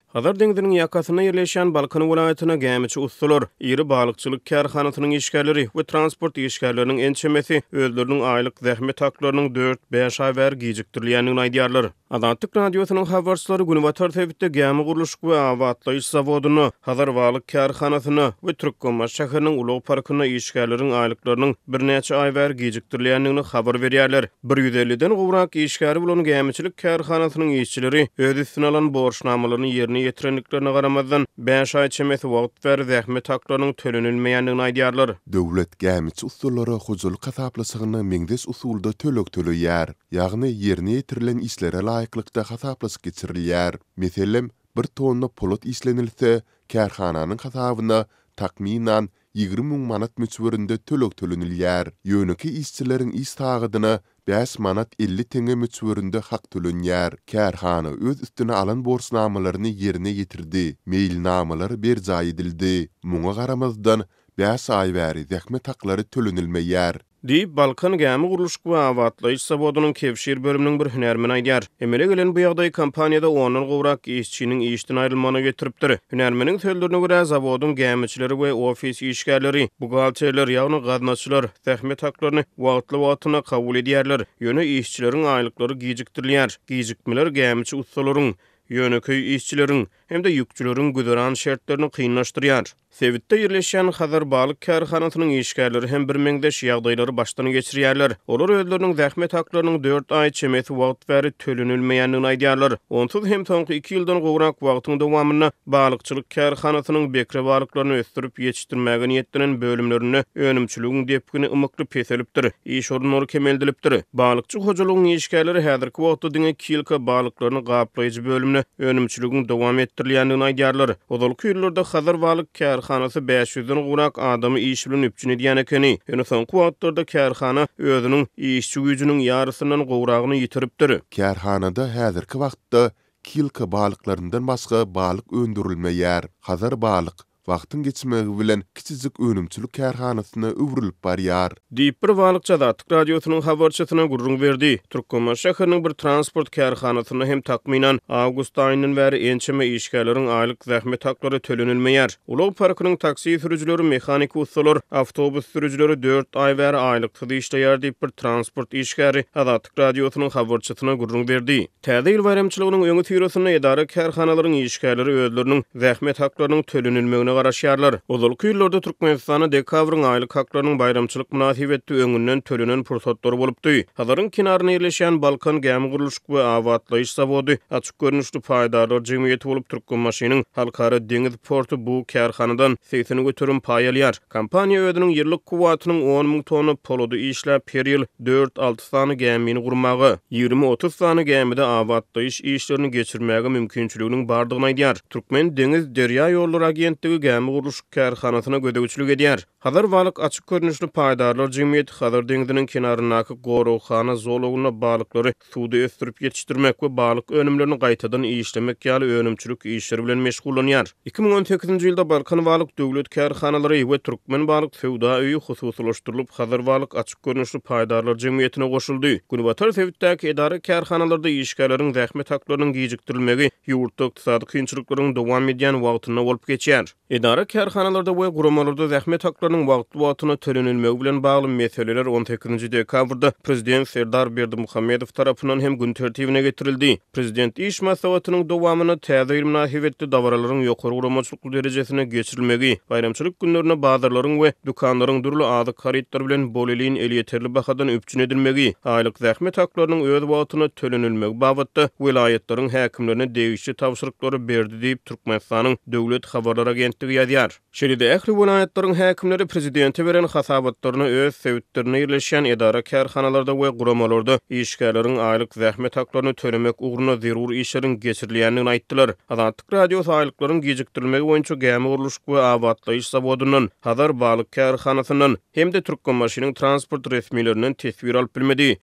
Hazar deňziniň ýakasynda ýerleşýän Balkan welaýatynda gämiçi ussalar, iri balykçylyk kärhanasynyň işgärleri we transport işgärleriniň ençemesi özleriniň aýlyk zähmet haklarynyň dört-bäş aý bäri gijikdirilýändigini aýdýarlar. Azatlyk Radiosynyň habarçylary günbatar sebitde gämi gurluşyk we abatlaýyş zawodynda, Hazar balyk kärhanasynda we Türkmenbaşy şäheriniň ulag parkynda işgärleriň aýlyklarynyň birnäçe aý bäri gijikdirilýändigini habar berýärler. 150-den gowrak işgäri bolan gämiçilik kärhanasynyň işçileri öz üstüne alan borçnamalaryny ýerine ýetirendiklerine garamazdan, bäş aý çemesi wagt bäri zähmet haklarynyň tölenilmeýändigini aýdýarlar. Döwlet gämiçi ussalara hojalyk hasaplaşygyna meňzeş usulda töleg töleýär. Ýagny ýerine ýetirilen işlere laýyklykda hasaplaşyk geçirilýär. Meselem, bir tonna polat işlenilse, kärhananyň hasabyna, takmynan, 20 000 manat möçberinde töleg tölenilýär. Ýönekeý işçileriň iş sagadyna bäş manat 50 teňňe möçberinde hak tölenýär. Kärhana öz üstüne alan borçnamalaryny ýerine ýetirdi, meýilnamalar berjaý edildi. Muňa garamazdan, bäş aý bäri zähmet haklary tölenilmeýär. Diýip, Balkan gämi gurluşyk we abatlaýyş zawodynyň kebşir bölüminiň bir hünärmeni aýdýar. Emele gelen bu ýagdaý kompaniýada ondan gowrak işçiniň işden aýrylmagyna getiripdir. Hünärmeniň sözlerine görä, zawodyň gämiçileri we ofis işgärleri, buhgalterler, ýagny gaznaçylar zähmet haklaryny wagtly-wagtynda kabul edýärler. Ýöne işçileriň aýlyklary gijikdirilýär. Gijikmeler gämiçi ussalaryň, ýönekeý işçileriň hem-de ýükçüleriň güzeran şertlerini kynlaşdyrýar. Sebitde ýerleşýän Hazar balyk kärhanasynyň işgärleri hem birmeňzeş ýagdaýlary başdan geçirýärler. Olar özleriniň zähmet haklarynyň dört aý çemesi wagt bäri tölenilmeýändigini aýdýarlar. Onsuz hem soňky iki ýyldan gowrak wagtyň dowamynda balykçylyk kärhanasynyň bekre balyklaryny ösdürip ýetişdirmäge niýetlenen bölümlerinde önümçiligiň depgini ymykly peselipdir, iş orunlary kemeldilipdir. Balykçy hojalygyň işgärleri häzirki wagtda diňe kilka balyklaryny gaplaýjy bölümde önümçiligiň dowam etdirilýändigini aýdýarlar. Ozalky ýyllarda Hazar balyk kärhanasy bäş ýüzden gowrak adamy iş bilen üpjün edýän ekeni. Ýöne soňky wagtlarda kärhana özüniň işçi güýjüniň ýarysyndan gowragyny ýitiripdir. Kärhanada häzirki wagtda kilka balyklaryndan başga balyk öndürilmeýär. Hazar balyk wagtyň geçmegi bilen kiçijik önümçilik kärhanasyna öwrülip barýar. Diýip, bir balykçy Azatlyk Radiosynyň habarçysyna gürrüň berdi. Türkmenbaşy şäheriniň bir transport kärhanasynda hem takmynan awgust aýyndan bäri ençeme işgärleriň aýlyk zähmet haklary tölenilmeýär. Ulag parkynyň taksi sürüjileri, mehanik ussalar, awtobus sürüjileri dört aý bäri aýlyksyz işleýär diýip, bir transport işgäri Azatlyk Radiosynyň habarçysyna gürrüň berdi. Täze ýyl baýramçylygynyň öňüsyrasynda edara-kärhanalaryň işgärleri özleriniň zähmet haklarynyň tölenilmegine garaşýarlar. Ozalky ýyllarda Türkmenistanda dekabryň aýlyk haklarynyň baýramçylyk mynasybetli öňünden tölenen pursatlary bolupdy. Hazaryň kenarynda ýerleşýän Balkan gämi gurluşyk we abatlaýyş zawody açyk görnüşli paýdarlar jemgyýeti bolup, Türkmenbaşynyň Halkara deňiz porty bu kärhanadan 80% paý alýar. Kompaniýa özüniň ýyllyk kuwwatynyň on müň tonna polady işläp, her ýyl dört-alty sany gämini gurmaga, 20-30 sany gämide abatlaýyş işlerini geçirmäge mümkinçiliginiň bardygyny aýdýar. Türkmen deňiz derýa ýollary agentligi gämi gurluşyk kärhanasyna gözegçilik edýär. Hazar balyk açyk görnüşli paýdarlar jemgyýeti Hazar deňziniň kenaryndaky goraghana zolagynda balyklary suwda ösdürip ýetişdirmek we balyk önümlerini gaýtadan işlemek ýaly önümçilik işleri bilen meşgullanýar. 2018-nji ýylda Balkan balyk döwlet kärhanalary we Türkmen balyk söwda öýi hususylaşdyrylyp, Hazar balyk açyk görnüşli paýdarlar jemgyýetine goşuldy. Günbatar sebitdäki edara-kärhanalarda işgärleriň zähmet haklarynyň gijikdirilmegi ýurtda ykdysady kynçylyklaryň dowam edýän wagtynda bolup geçýär. Edara-kärhanalarda we guramalarda zähmet haklarynyň wagtly-wagtynda tölenilmegi bilen bagly meseleler on sekizinji dekabrda Prezident Serdar Berdimuhamedow tarapyndan hem gün tertibine getirildi. Prezident iş maslahatynyň dowamynda Täze ýyl mynasybetli dabaralaryň ýokary guramaçylykly derejesinde geçirilmegi, baýramçylyk günlerinde bazarlaryň we dükanlaryň dürli azyk harytlary bilen bolelin elýeterli bahadan üpjün edilmegi, aýlyk zähmet haklarynyň öz wagtynda tölenilmegi babatda welaýatlaryň häkimlerine degişli tabşyryklary berdi diýip, Türkmenistanyň Döwlet habarlar agentligi ýazýar. Şeýle-de, ähli welaýatlaryň häkimleri prezidente beren hasabatlarynda öz sebitlerinde ýerleşýän edara-kärhanalarda we guramalarda işgärleriň aýlyk zähmet haklaryny tölemek ugrunda zerur işleriň geçirilýändigini aýtdylar. Azatlyk Radiosy aýlyklaryň gijikdirilmegi boýunça gämi gurluşyk we abatlaýyş zawodyndan, Hazar balyk kärhanasyndan hem-de Türkmenbaşynyň transport resmilerinden teswir alyp bilmedi.